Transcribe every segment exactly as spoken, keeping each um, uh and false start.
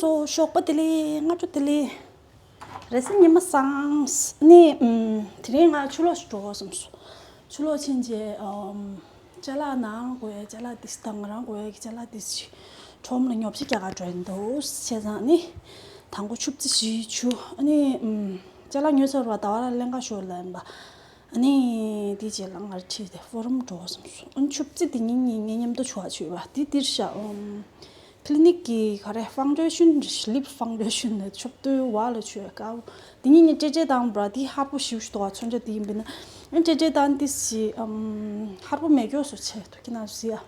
གཙོ་བོ་ཞོགས་པ་བདེ་ལེགས། སྔ་དྲོ་བདེ་ལེགས། རེས་གཟའ་ཉི་མ་སང་ནི་ཨམ། དེ་རིང་ང་ཕྱི་ལོགས་ཤིག་འགྲོ་དགོས་བསམ་སོང་། ཕྱི་ལོགས་ཕྱིན་རྗེས་ཨམ། ཅ་ལག་ནང་དགོས་ཡ་ཅ་ལག་དེ་ཚོ་དང་ང་རང་དགོས་ཡ་གི་ཅ་ལག་དེ་ཚོ་ཁྲོམ་ལ་ཉོ་ཆ་རྒྱག་ག་འགྲོ་ཡིན་འདུག་བྱས་ཙང་ནི་དང་པོ་ཆུ་ཚོད་བཞི་བཅུ་ཨ་ནི་ཨམ། ཅ་ལག་ཉོས་ཚར་བ་ཟླ་བ་ལ་ལེན་ག་ཤོག་ལབ་ཡིན་པ། ཨ་ནི་དེ་རྗེས་ལ་ང་ཁྲིད་དེ་ཕོ་རོམ་འགྲོ་བསམ་སོང་། ཨ་ནི་ཆུ་ཚོད་དེ་ཉིན་གཉིས་ངའི་མཉམ་དུ་བྱུང་བ་བྱུང་བ་དེ་འདིར་བཞག་ཨམ། ཁི་ལི་ནིག་གི་ག་རེ་ཕའུན་ཌེ་ཤན་ལིབ་ཕའུན་ཌེ་ཤན་ནས་ཆོབ་ཏུའི་བ་ལ་ཆུ་ཡ་དཀར་པོ་དེ་ཉིན་ངས་ཀྲེ་ཀྲེ་དང་བྲ་དེ་ཧར་པོ་ཞིབ་ཞུ་དོ་བ་མཚོན་ཆ་དེ་ཡིན་པས་ན། ཨ་ནི་ཀྲེ་ཀྲེ་དང་དེ་སི་ཨམ། ཧར་པོ་མེ་སྒྱོགས་སུ་ཆེ་ཐུག་གི་ན་སུ་ཡ།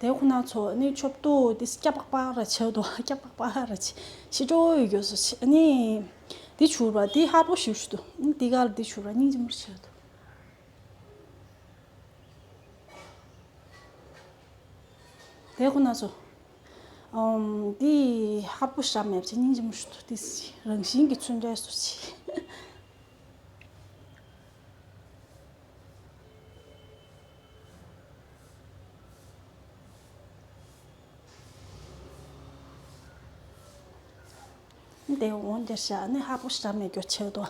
དེ་ཁོ་ན་ཚོ་ནི་ཆོབ་ཏུ་དེ་སྐྱ་པག་པག་ར་ཆེ་དོ། སྐྱ་པག་པག་ར་ཆེ་ཤི་ཏྲོ་ཡོད་སོ་ཆེ་ནི་དེ་ཆུར་བ་དེ་ཧར་པོ་ཞིབ་ཞུ་དུ་ནི་དེ་ག་ལ་དེ་ཆུར་བ་སྙིང་རྗེ་མོ་ཆེ་དོ། དེ་ཁོ་ན་ཚོ། ཨམ། འདི་ཧར་པོ་ཞབས་མེད་ཅིག་སྙིང་རྗེ་མོ་ཞིག་འདུག་དེ་རང་བཞིན་གྱི་ཚོན་འབྲས་སུ་ཆེ། འདི་འོང་རྒྱ་ཤ་ནི་ཧར་པོ་ཞབས་མེད་རྒྱོ་ཆེ་དོ།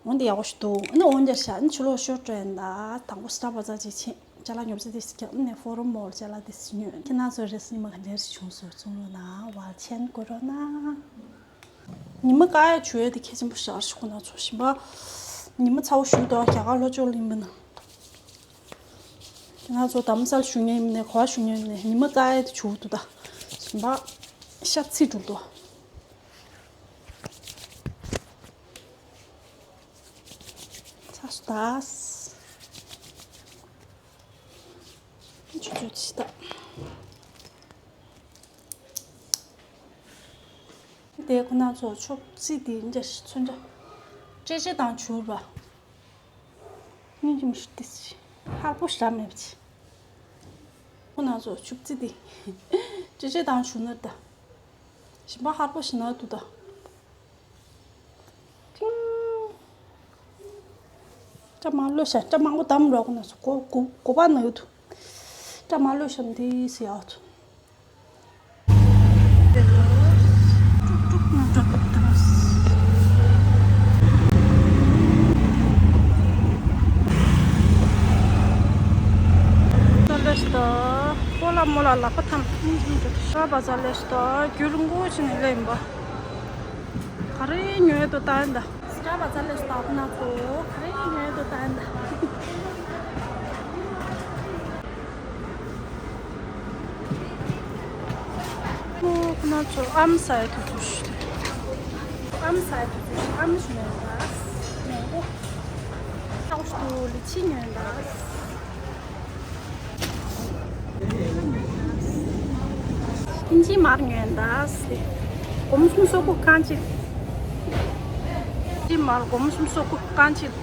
འོན་ཏེ་ཡག་པོ་ཞིག་འདུག་ཨ་ནི་འོན་ཀྱང་ཤ་ཨ་ནི་ཕྱི་ལོགས་ཤོར་སྤྲོད་ཡིན་ད། དང་པོ་སི་ཏཱ་བ་ཛར་ཅིག་ཕྱིན། ཅ་ལག་ཉོ་ས་དེ་སི་ཀྱག་ཨ་ནི་ཕོ་རོམ་མོལ་ཅ་ལག་དེ་སི་ཉོས། ཁྱེད་རང་ཚོ་རེས་ཉི་མ་ག་འདྲ་ཞིག་བྱུང་སོང་། གསུང་རོགས་གནང་། བར་ཆད་དགོས་རོགས་གནང་། ཉི་མ་དཀར་ཡ་བྱུང་ཡ་དེ་གལ་ཆེན་པོ་ཞེ་དྲག་ཞིག་ཁོ་ན་ཚོ་ཞིམ་པ། ཉི་མ་ཚ་བོ་ཞུ་དོ་རྒྱ་གར་ལྷོ་ཕྱོགས་གླིང་པ་ན། ཁྱེད་རང་ཚོ་དྷ་རམ་ས་ལ་བཞུགས་མཁན་ཡིན་ནའི་ག་པར་བཞུགས་མཁན་ཡིན་ནའི་ཉི་མ་དཀར་ཡ་དེ་བྱུང་འདུག་ད། ཞིམ་པ། ཤ་ཚིག་འགྲོ་འདུག་ཚ་སུ་དཱས། ཆུ་ཆུ་ཆི་ད། དེ་ཁོ་ན་ཚོ་ཆོབ་རྩི་དེ་འདྲ་ཞིག་ཚོན་འདྲ། ཀྲེ་ཀྲེ་དང་བྱུར་བ། སྙིང་རྗེ་མོ་ཞིག་ཏི་སི། ཧར་པོ་ཞབས་མེད་པ་ཆེ། ཁོ་ན་ཚོ་ཆོབ་རྩི་དེ། ཀྲེ་ཀྲེ་དང་བྱུར་ན་ད། ཞིམ་པ་ཧར་པོ་ཞིག་ན་འདུག་ད། ཅིང་། སྐྲ་མང་ལོས་ཤ་སྐྲ་མང་པོ་བསྡམས་རོགས་ན་སོ་གོ་གོ་གོ་པ་ན་ཡོད་དུ། སྐྲ་མང་ལོས་ཤ་འདི་སི་ཡག་ཐུ། ལོས་ཤ་ད། ཀོ་ལ་མོ་ལ་ལག་པ་ཐམ། ཤ་བ་ཟ་ལོས་ཤ་ད། རྒྱུ་རིང་པོ་ཕྱིན་ནས་ལེན་པ། ག་རེ་ཉོས་འདུག་ལྟ་ཡིན་ད། སི་ཏཱ་བ་ཛར་ལས་ལྟ་ཁོ་ན་ཚོ་ག་རེ་ཉོས་འདུག་ལྟ་ཡིན་ད། ཁོ་ན་ཚོ་ཨམ་ཟ་ཡ་དུས་ཚོད་ཞིག་ཨམ་ཟ་ཡ་དུས་ཚོད་ཞིག་ཨམ་ཞིག་ཉོས་ད། མེང་པོ། ཨོ་ཞིག་ཏུ་ལི་ཅི་ཉོས་ད། ཨིན་ཇི་མར་ཉོས་ད་སི། སྒོར་མོ་སུམ་སོ་དགུ་རྐང་གཅིག་ཨིན་ཇི་མར་སྒོར་མོ་སུམ་སོ་དགུ་རྐང་གཅིག་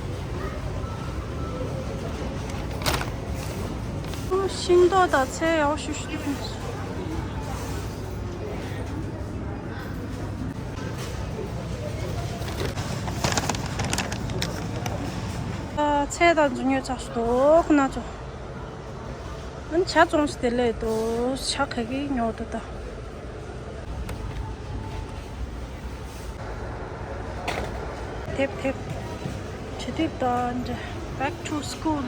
ཤིང་ཏོག་དང་ཚལ་ཡག་ཤུ་ཤུ། ཚལ་དང་རྫུན་ཉོས་ཚར་སོང་ཁོ་ན་ཚོ། ཨ་ནི་ཇ་བཙོང་ཞིག་དེ་ལས་དོ་ཇ་ག་གི་ཉོ་དོ་ད། དེབ་དེབ། བྱེད་དེབ་དང་འདྲ། Back to school.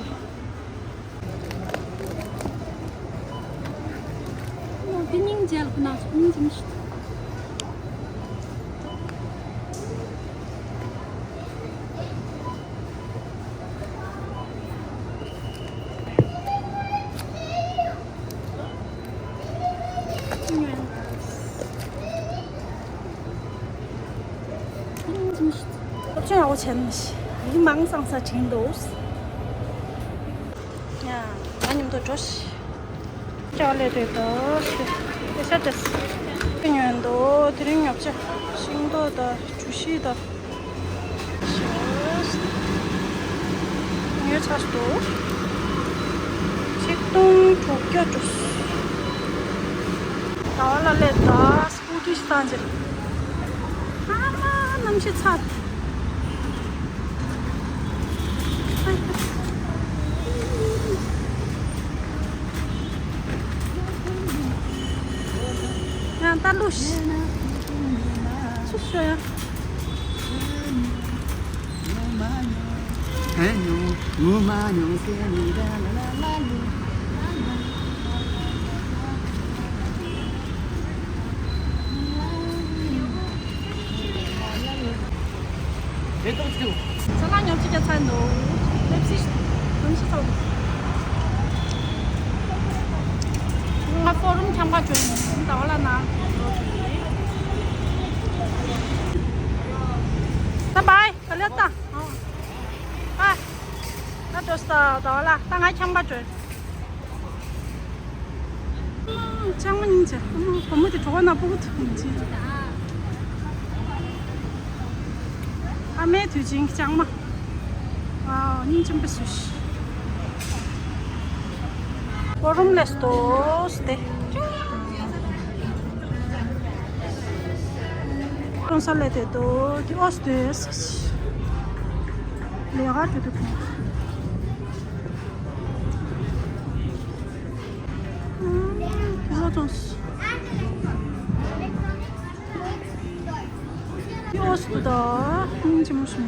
འོ་དེ་སྙིང་རྗེ་ལ་ཁོ་ན་སྙིང་རྗེ་མི་ཤི། སློབ་སྦྱོང་ཡག་པོ་བྱས་ན་ཤི། ཡིག་མང་ཙང་ས་བྱིན་འདུག་ཡ། ང་མཉམ་དུ་འགྲོ་ཤི། ཅག་ལས་དེ་དོ་ཤི། དེ་ཤ་ཅེས། དེ་ཉོན་དོ་དེ་རིང་ཉོ་ཆ། ཤིང་ཏོག་དང་གྲོ་ཞིབ་དང་། ཉོས་ཚར་འདུག་ཆིག་སྟོང་དྲུག་བརྒྱ་འགྲོ། ཟླ་བ་ལ་སླེབས་ད་སྐུ་དྲིས་བཏང་རྗེས། ཨ་མ་གནམ་གཤིས་ཚ། ཨ་ལུ་ཤི། སུ་ཤོ་ཡ། ཅ་ལག་ཉོ་ཅི་རྒྱ་ཚ་འདུག་ལེབ་སི་གོན་ཤི་ཚོགས་འདུག་ང་ཕོ་རུམ་ཁྱམ་པ་བྱོན་ཡིན་ད་བ་ལ་ན། ད་བའི་ག་ལེ་ད། ཨ། ད་འགྲོ་ས་ད་བ་ལ་ད་ང་ཁྱམ་པ་བྱོན། ལྕང་མ་སྙིང་རྗེ། བུ་མོ་དེ་གྲོགས་ན་སྤུ་གུ་ཐུག་མི་བྱེད། ཨ་མའི་དུས་ཆེན་གྱི་ལྕང་མ། ཨ་སྙིང་རྗེ་པོ་སུ་ཤི། ཕོ་རུམ་ལས་ཏོ་སྟེ། ཁོང་ས་ལས་དེ་ཏོ་དེ་ཨོ་སྟེ་ས་ཤི། ལས་ཀ་ཅོ་དུ་ཁོང་། ཨོ་ཙོང་སི། ཡོ་སུ་དུ་ད་སྙིང་རྗེ་མོ་ཞིག་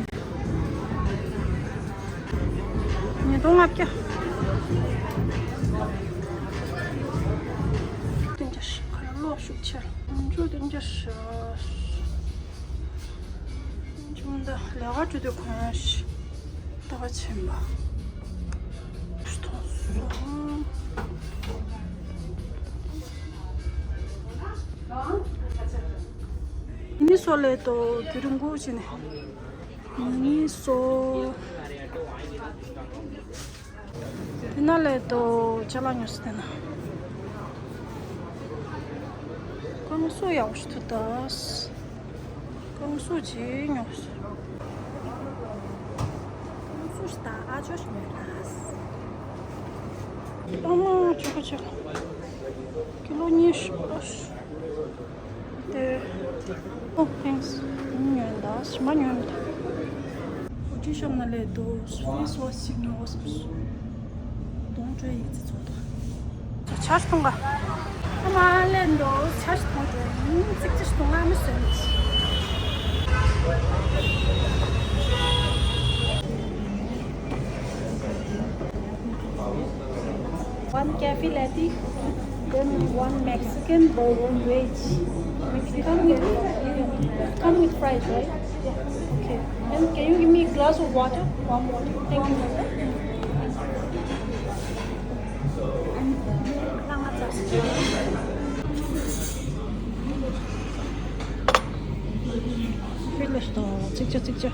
ཉིས་སྟོང་ལྔ་བརྒྱ། བདུན་བརྒྱ་ཞིག་ཁ་ལོ་ཤུགས་ཆེ། བདུན་བརྒྱ་ཞིག་ཆུང་མདའ་ལས་ཀ་ཅོ་དུས་གོན་ཤི། ལྟ་བ་ཆེན་པ། མཐོང་སོང་། ནི་སོ་ལས་ཏོ་རྒྱུ་རིང་པོ་བྱས་ནས། ནི་སོ། དེ་ན་ལས་དོ་ཅ་ལག་ཉོས་སི་དེ་ན། ཀོང་སུ་ཡག་ཤི་ཐུ་དཱས། ཀོང་སུ་ཅི་ཉོས། ཀོང་སུ་ཤི་ད་ཨ་ཅོ་ཤི་ཉོས་དཱས། ཨ་མ་ཆོ་ག་ཆོ་ག་ཀི་ལོ་གཉིས་ཤི་པ་ཤི། དེ། ཨོ་ཐེངས། ཉོན་ད་ཞི་མ་ཉོན་ད། ཨོ་ཅི་ཤོམ་ན་ལས་དོ་ཕེ་སི་ཝ་ཤི་ཞིག་ཉོ་བ་སོང་། དོང་བྲོས་ཡིག་ཚི་ཚོ་ད། ཆར་གཏོང་ག་ཨ་མ་ལས་དོ་ཆར་གཏོང་བྲོས་ཡིན་ཚིག་ཅི་གཏོང་ཨ་མི་སོན། One cafe latte, then one Mexican burger wedge. Come with, come with fries, right? Yeah. Okay. And can you give me a glass of water? Warm water. Thank you. Finish the signature, signature.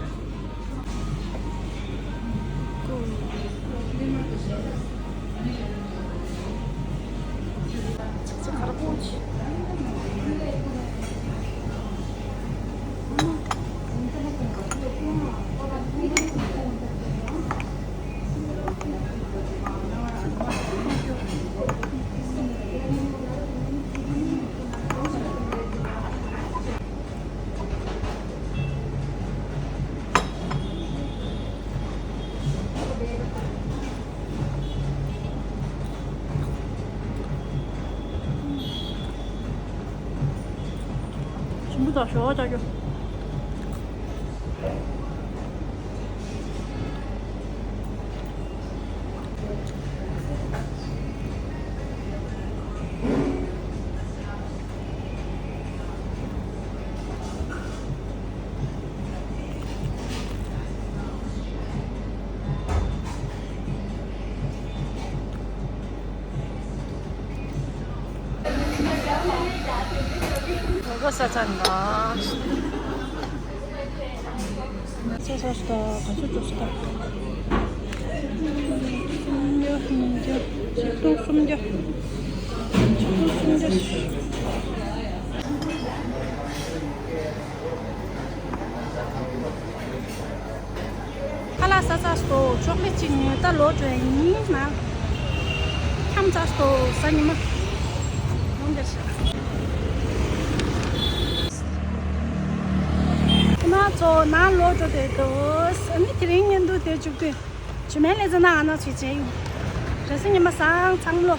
ཞིམ་པོ་དང་ཞོ་བ་ལྟ་རྒྱུ། ངོ་ས་ཚ་འདྲ། ས་ས་ས་ག་ཚོད་འགྲོ་ས་ད། སུམ་བརྒྱ་ཉིས་བརྒྱ་ཆིག་སྟོང་སུམ་བརྒྱ། ཆིག་སྟོང་སུམ་བརྒྱ། ཁ་ལག་ཟ་ཚར་སོང་། ཅོག་ལེ་ཅིག་ཉོས་ད་ལོག་འགྲོ་ཡིན་ན། འཁྱམས་ཚར་སོང་། གཟའ་ཉི་མ། ཡོང་བསྡད་ཤག་ཁོ་ན་ཚོ་ནང་ལོག་འགྲོ་བསྡད་འདུག་ཨ་ནི་དེ་རིང་བརྙན་ཐུང་དེ་མཇུག་སྡུད། ཇུ་མེ་ལེ་ཛ་ན་ཨ་ན་ཚུལ་བྱས་ཡིན། རེས་གཟའ་ཉི་མ་བཟང་། འཚམས་ལོ།